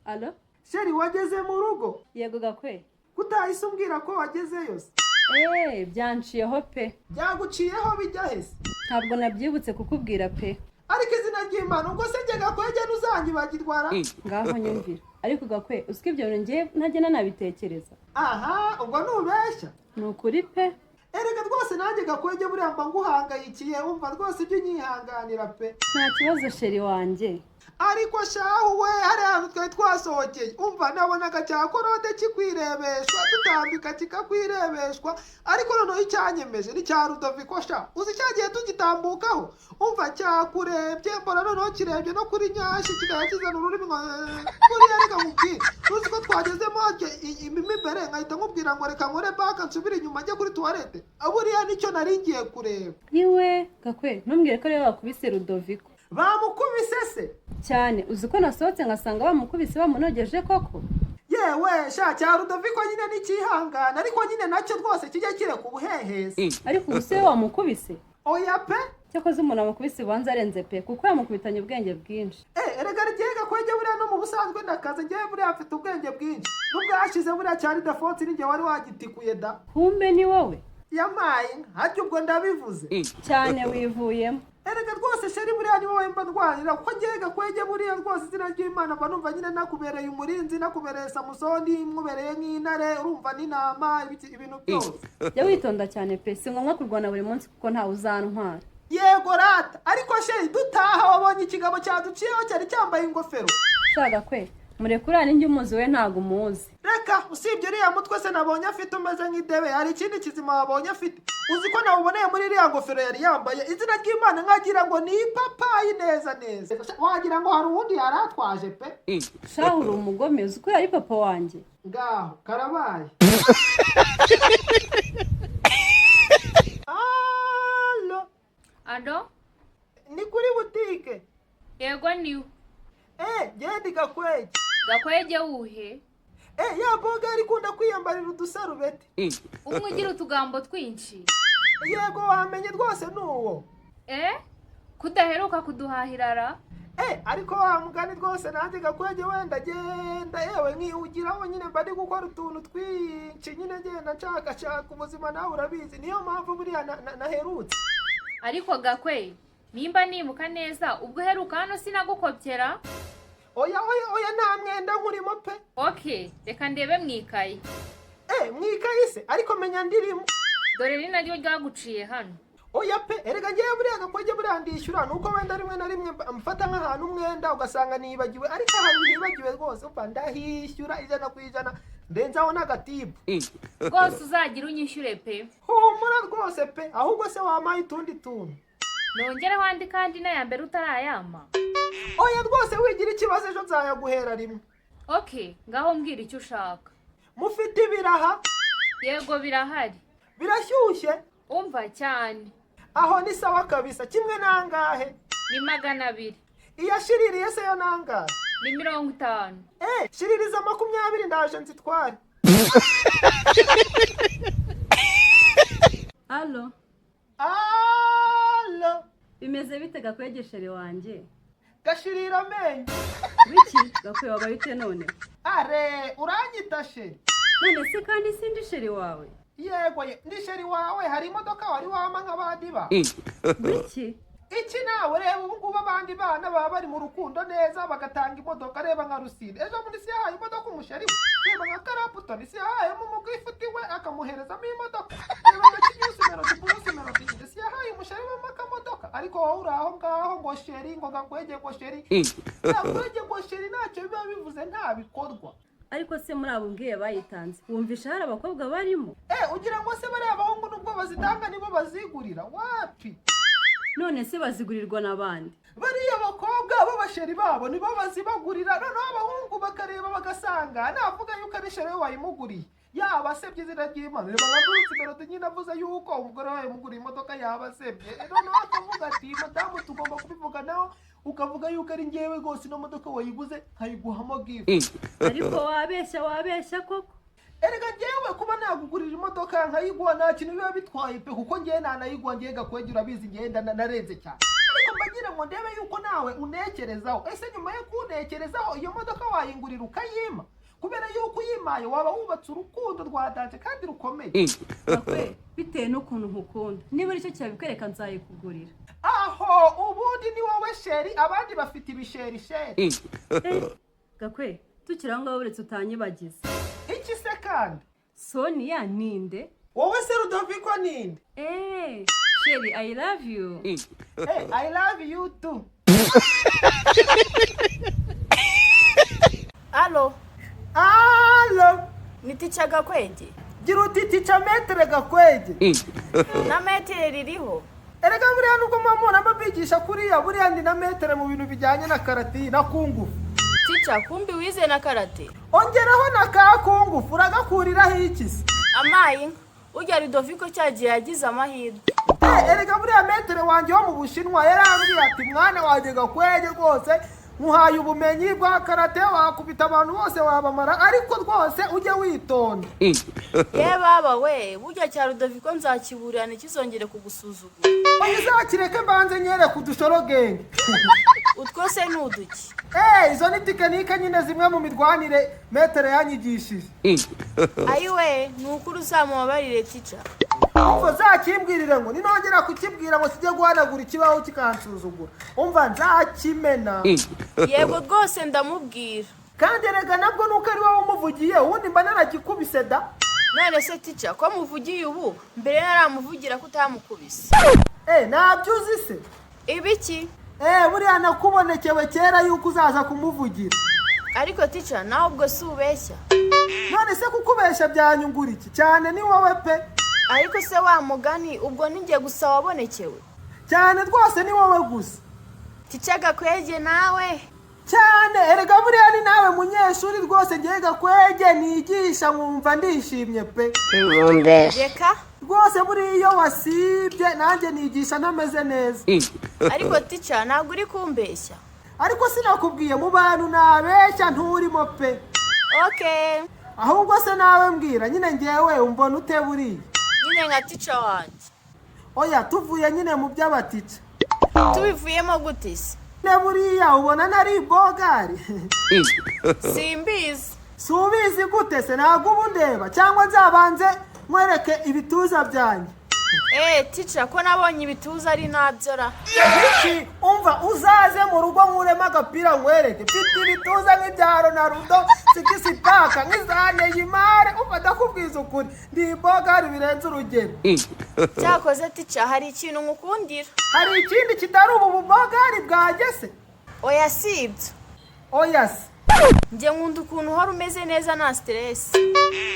Alo? Chéri, wageze mu rugo? Yego Gakwe. Kutahise umbwira ko wagezeyo se? Eee, byanciyeho pe. Byaguciyeho bijya hese? Ntabwo nabyibutse kukubwira pe. Ariko izina ry'Imana, ubwo se njye Gakwege ntuzanyibagirwara? Ngaho nyumvira. Ariko Gakwe, uziko ibyo bintu ngiye ntajya nanabitekereza. Aha, ubwo ntubeshya. Ni ukuri pe. Erega rwose nanjye Gakwege buriya mba nguhangayikiye, wumva rwose ibyo unyihanganira pe. Nta kibazo, chéri wanjye. Ariko shahu we, hari ahantu twari twasohokeye, umva, nabonaga cya korode kikwirebeshwa, dutambika kikakwirebeshwa. Ariko noneho icyanyemeje ni cya Rudoviko sha. Uzi cyagiye tugitambukaho, umva, cyakurebye, mbona noneho kirebye no kuri nyashi, kikaba kizana ururimi ngo buriya. Reka nkubwire, uzi ko twagezemo mo imbere, nkahita nkubwira ngo reka nkore baka nsubire inyuma njye kuri toilette? Buriya nicyo nari ngiye kureba. Iwe Gakwe, ntumbwire ko ariwe wakubise Rudoviko. Bamukubise se? Cyane. Uzi ko nasohotse ngasanga bamukubise, bamunogeje koko? Yewe sha, cya Rudoviko nyine nticyihangana, ariko nyine nacyo rwose kijya kireka ubuhehesi. Ariko ubu se wamukubise? Oya pe. Cyakoze umuntu amukubise ubanza arenze pe, kuko yamukubitanye ubwenge bwinshi. Eh, erega rigiye Gakwege, buriya no mu busanzwe ndakaze ngewe, buriya mfite ubwenge bwinshi. Nubwo hashize buriya cyari Defonse ninjye wari wagitikuye da. Kumbe ni wowe? Yamaye inka, harya ubwo ndabivuze? Cyane, wivuyemo. Erega rwose chéri, buriya ni wowe mba ndwanira, kuko ngewe Gakwege buriya rwose, izina ry'Imana, mba numva nyine nakubereye umurinzi, nakubereye Samusoni, nkubereye nk'intare, urumva, n'intama, ibintu byose. Jya witonda cyane pe, si ngombwa kurwana buri munsi kuko ntawe uzantwara. Yego rata. Ariko chéri, dutaha wabonye ikigabo cyaduciyeho cyari cyambaye ingofero? Sha Gakwe, murekure, ninjye umuzi, we ntabwo umuzi. Reka, usibye uriya mutwe se nabonye afite umeze nk'idebe, hari ikindi kizima wabonye afite? Uzi ko nawuboneye muri iriya ngofero yari yambaye, izina ry'Imana, nkagira ngo ni ipapayi neza neza, wagira ngo hari uwundi yari atwaje pe. Shahu, uri umugome. Uzi ko yari papa wanjye? Ngaho karabaye. Alo? Alo? Ni kuri butike? Yego, niwe. Eh, genda Gakwege. Gakwege wuhe? Eh, ya boga ikunda kwiyambarira udusarubeti. Umwe ugira utugambo twinshi? Yego, wamenye rwose, ni uwo. Eh, kudaheruka kuduhahirara? Eh, ariko wa mugani rwose nanjye Gakwege wenda genda, yewe, nkihugiraho nyine, mba ndi gukora utuntu twinshi nyine, ngenda nshakashaka ubuzima, nawe urabizi, niyo mpamvu buriya naherutse. Ariko Gakwe, nimba nibuka neza, ubwo uheruka hano sinagukopyera? Oya, oya, oya, nta mwenda nkurimo pe. Okay, reka ndebe mu ikayi. Eh, mwikayi se? Ariko menya ndirimo. Dore ni naryo ryaguciye hano. Oya pe, erega ngewe buriya Gakwege buriya ndishyura, nuko wenda rimwe na rimwe mfata nk'ahantu umwenda ugasanga nibagiwe, ariko ahantu nibagiwe rwose, umva, ndahishyura 100%, ndenzaho n'agatipu. Rwose uzagira unyishyure pe. Humura rwose pe. Ahubwo se wampaye utundi tuntu? Nongereho andi kandi n'aya mbere utarayama? Oya rwose, wigira ikibazo, ejo nzayaguhera rimwe. Okay, ngaho mbwira icyo ushaka. Mufite ibiraha? Yego, birahari. Birashyushye? Umva, cyane. Aho ni sawa kabisa. Kimwe nangahe? Ni 200. Iyashiririye se yo nangahe? Ni 50. Eh, shiririza 20, ndaje nzitware. Alo? Alo? Bimeze bite Gakwege, chéri wanjye? Gashirira amenyo. Wiki Gakwe, wabaye ute none? Are, uranyita chéri? None se kandi sindi chéri wawe? Yego ye, ndi chéri wawe. Hari imodoka wari wama nk'abandi ba? Wiki? Iki nawe, reba ubu ngubu abandi bana baba bari mu rukundo neza bagatanga imodoka. Reba nka Rusine, ejo bundi si yahaye imodoka umuchéri we? Reba nka Karaputoni, si yahayemo umugifuti we akamuherezamo imodoka? Reba nka Kinyusi Melody, Bruce Melody, si yahaye umuchéri we akamodoka? Ariko wowe uri aho ngaho ngo chéri, ngo Gakwege, ngo chéri, Gakwege, ngo chéri, ntacyo biba bivuze nta bikorwa. Ariko se muri abo mbwiye bayitanze, wumvisha hari abakobwa barimo? Eh, ugira ngo se bariya abahungu nubwo bazitanga nibo bazigurira? Wapi. None se bazigurirwa n'abandi? Bariya bakobwa b'abachéri babo nibo bazibagurira, noneho abahungu bakareba bagasanga navuga yuko ari chéri we wayimuguriye yaba asebye. Izina ry'Imana, reba nka Bruce Melody nyine avuze yuko umugore we yamuguriye imodoka yaba asebye, noneho akavuga ati madamu tugomba kubivuganaho, ukavuga yuko ari ngewe rwose ino modoka wayiguze nkayiguhamo gift. Ariko wabeshya, wabeshya koko. Erega ngewe kuba nagugurira imodoka nkayiguha nta kintu biba bitwaye pe, kuko ngewe nanayiguha. Ngewe Gakwege urabizi, ngewe narenze cyane. Ariko mbagira ngo ndebe yuko nawe unekerezaho. Ese nyuma yo kuntekerezaho, iyo modoka wayingurira ukayima? Kubera yuko uyimaye waba wubatse urukundo rwa danger kandi rukomeye. Gakwe, bitewe n'ukuntu nkukunda, niba aricyo cyabikwereka nzayikugurira. Aho ubundi ni wowe chéri, abandi bafite ibisherisheri. Gakwe, tukiri aho ngaho, uretse utanyibagiza. Iki se kandi? Sonia ninde? Wowe se Rudoviko ninde? Eee, chéri, I love you. Hey, I love you too. Alo? Alo? Ni teacher Gakwege? Gira uti teacher maître Gakwege. Na maître ririho? Erega buriya nubwo muba mubona mbigisha kuriya, buriya ndi na maître mu bintu bijyanye na karate na kung fu. Teacher, kumbi wize na karate? Ongeraho na ka kung fu, uragakuriraho iki se? Amaye inka, urya Rudoviko cyagiye yagize amahirwe. Eh, erega buriya maître wanjye wo mu Bushinwa yarambwiye ati: "Mwana wanjye Gakwege, rwose nkuhaye ubumenyi bwa karate, wakubita abantu bose wabamara, ariko rwose ujye witonda." Ye baba we, burya cya Rudoviko nzakiburira ntikizongere kugusuzugura. Oya, uzakireke mbanze nyereke udushorogenge. Utwo se ni uduki? Eh, izo ni technique nyine, zimwe mu mirwanire maître yanyigishije. Ayiwe, ni ukuri uzamubabarire, teacher. Umva, uzakimbwirire ngo ninongera kukibwira ngo kijye guhanagura ikibaho kikansuzugura, umva nzakimena. Yego rwose, ndamubwira. Kandi erega nabwo nuko ari wowe umuvugiye, ubundi mba naragikubise da. None se teacher, ko muvugiye ubu, mbere naramuvugira ko utamukubise? Eh, ntabyo uzi se? Ibiki? Eh, buriya nakubonekewe kera yuko uzaza kumuvugira. Ariko teacher, nawe ubwo si ubeshya? None se kukubeshya byanyungura iki? Cyane ni wowe pe. Ariko se wa mugani, ubwo ninjye gusa wabonekewe? Cyane rwose, ni wowe gusa. Teacher Gakwege nawe. Cyane, erega buriya ni nawe munyeshuri rwose ngiye Gakwege nigisha nkumva ndishimye pe. Reka. Rwose buriya iyo wasibye nanjye nigisha ntameze neza. Ariko teacher, ntabwo uri kumbeshya? Ariko sinakubwiye, mu bantu nabeshya nturimo pe. Okay. Ahubwo se nawe mbwira nyine, ngewe umbona ute buriya? Nyine nka teacher wanjye. Oya, tuvuye nyine mu by'abateacher. Tubivuyemo gute se? Ne buriya ubona nari beau gars? Simbizi. Si ubizi gute se? Ntabwo uba undeba? Cyangwa nzabanze nkwereke ibituza byanjye? Eh, teacher, ko nabonye ibituza ari nabyo ra? Iki? Umva, uzaze mu rugo nkuremo agapira nkwereke. Mfite ibituza nk'ibya Ronaldo, six pack nk'iza Neymar. Umva, ndakubwiza ukuri, ndi beau gars birenze urugero. Cyakoze teacher, hari ikintu nkukundira. Hari ikindi kitari ubu bubeau gars bwanjye se? Oya, si ibyo. Oya se? Njye nkunda ukuntu uhora umeze neza, nta stress.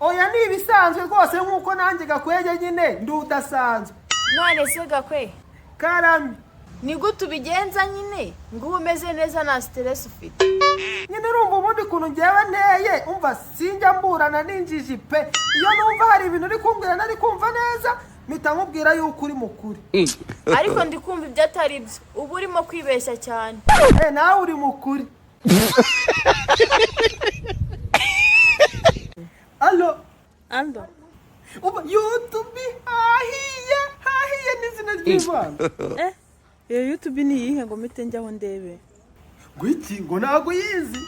Oya, ni ibisanzwe rwose, nk'uko nanjye Gakwege nyine ndi udasanzwe. None se Gakwe? Karame. Ni gute ubigenza nyine ngo ube umeze neza, nta stress ufite? Nyine urumva ubundi ukuntu ngewe nteye, umva, sinjya mburana n'injiji pe. Iyo numva hari ibintu uri kumbwira nari kumva neza, mpita nkubwira yuko uri mukuri. Ariko ndi kumva ibyo atari byo, uba urimo kwibeshya cyane. Eh, nawe uri mukuri. Alo? Alo? Uba YouTube hahiye, hahiye n'izina ry'Imana. Eh, iyo YouTube ni iyihe ngo mpite njyaho ndebe? Ngo iki? Ngo ntabwo yizi?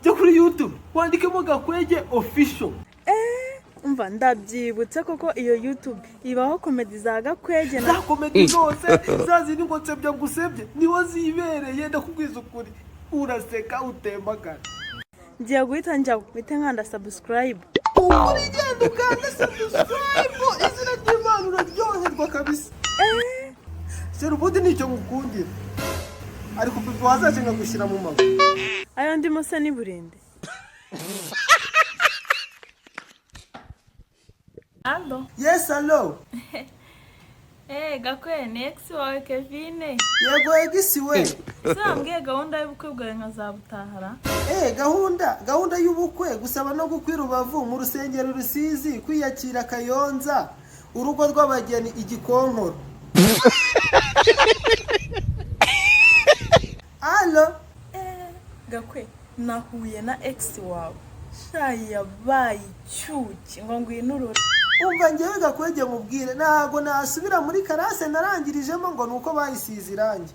Jya kuri YouTube wandikemo Gakwege Official. Eh, umva, ndabyibutse koko, iyo YouTube ibaho comedy za Gakwege na Za comedy zose, za zindi ngo nsebya ngusebye, niho zibereye. Ndakubwiza ukuri, uraseka utembagara. Ngiye guhita njyaho mpite nkanda subscribe. Ukuri, genda ukanda subscribe, izina ry'Imana, uraryoherwa kabisa. Sera, ubundi nicyo ngukundira. Ariko pipi, wazaje nkagushyira mu maguru. Ayo ndimo se ni burende? Alo. Yes, alo. Eh, Gakwe, ni ex wawe Kevine. Yego, ex we. Se wambwiye gahunda y'ubukwe bwawe nkazabutahara? Eh, gahunda y'ubukwe: gusaba no gukwa i Rubavu mu rusengero Rusizi, kwiyakira Kayonza, urugo rw'abageni Igikonkoro. Alo? Eh, Gakwe, nahuye na ex wawe, shayi yabaye icyuki ngo ngwino urore. Umva, ngewe Gakwege mubwire, ntago nasubira muri classe narangirijemo ngo ni uko bayisize irangi.